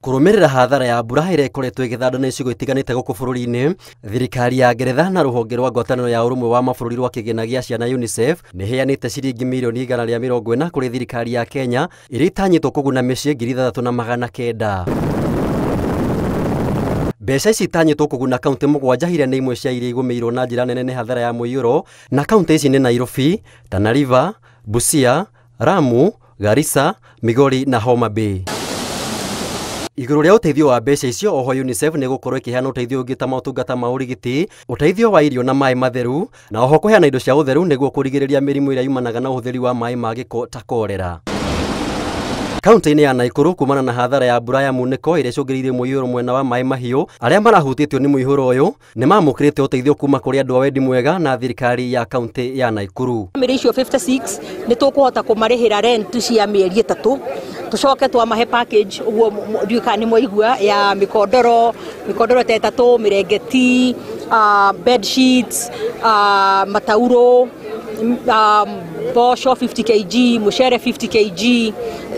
Kũrũmĩrĩra hathara ya mbura ĩrĩa ĩkoretwo ĩgĩthanda na icigo itiganĩte gũkũ bũrũri-inĩ, thirikari ya Ngeretha na rũhonge rwa ngwatanĩro ya ũrũmwe wa mabũrũri rwa kĩgĩna gĩa ciana UNICEF nĩ ĩheanĩte ciringi mirioni 140 kũrĩ thirikari ya Kenya iria itanyĩtwo kũguna mĩciĩ 6,900. Mbeca ici itanyĩtwo kũguna kaunti 7 iria nĩ imwe cia iria igũmĩirwo na njĩra nene nĩ hathara ya mũiyũro, na kaunti ici nĩ Nairobi, Tana River, Busia, Lamu, Garissa, Migori na Homa Bay. Igũrũ rĩa ũteithio wa mbeca icio, oho UNICEF nĩ gũkorwo ĩkĩheana ũteithio ũngĩ ta motungata ma ũrigiti, ũteithio wa irio na maĩ matheru, na oho kũheana indo cia ũtheru nĩguo kũrigĩrĩria mĩrimũ ĩrĩa yumanaga na ũhũthĩri wa maĩ ma gĩko ta korera. Kaunti-inĩ ya Naikuru, kumana na hathara ya mbura ya munĩko ĩrĩa ĩcũngĩrĩirie mũiyũro mwena wa maĩ mahiũ, arĩa marahutĩtio nĩ mũihũro ũyũ nĩ mamũkĩrĩte ũteithio kuma kũrĩ andũ a wendi mwega na thirikari ya kaunti ya Naikuru. Bamĩrĩ icio 56 nĩ tũkũhota kũmarĩhĩra rent cia mĩeri 3, tũcoke twamahe package ũguo ndiũĩ kana nĩ mwaigua ya mĩkondoro, mĩkondoro ta 3, mĩrengeti, bed sheets, matauro, mboco 50 kg, mũcere 50 kg,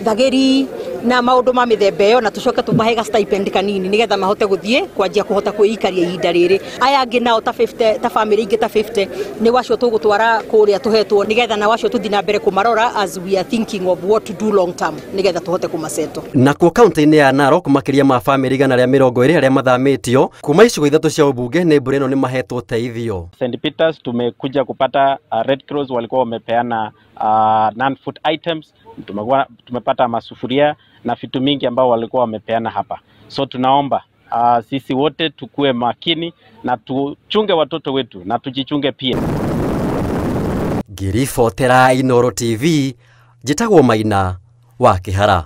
thagĩri na maũndũ ma mĩthemba ĩyo, na tũcoke tũmahe ga stipend kanini nĩgetha mahote gũthiĩ kwanjia kũhota kwĩikaria ihinda rĩrĩ. Aya angĩ nao ta 50, ta bamĩrĩ ingĩ ta 50 nĩ wacio tũgũtwara kũrĩa tũhetwo nĩgetha na wacio tũthiĩ na mbere kũmarora as we are thinking of what to do long term nĩgetha tũhote kũmasettle. Nakuo kaunti-inĩ ya Narok, makĩria ma bamĩrĩ 120 arĩa mathamĩtio kuma icigo 3 cia ũmbunge nĩ mbura ĩno nĩ mahetwo ũteithio. St Peters tumekuja kupata Red Cross walikuwa wamepeana non-food items, tumepata masufuria na vitu mingi ambao walikuwa wamepeana hapa. So tunaomba sisi wote tukue makini na tuchunge watoto wetu na tujichunge pia. Ngiribotera Inooro TV, njĩtagwo Maina wa Kĩhara.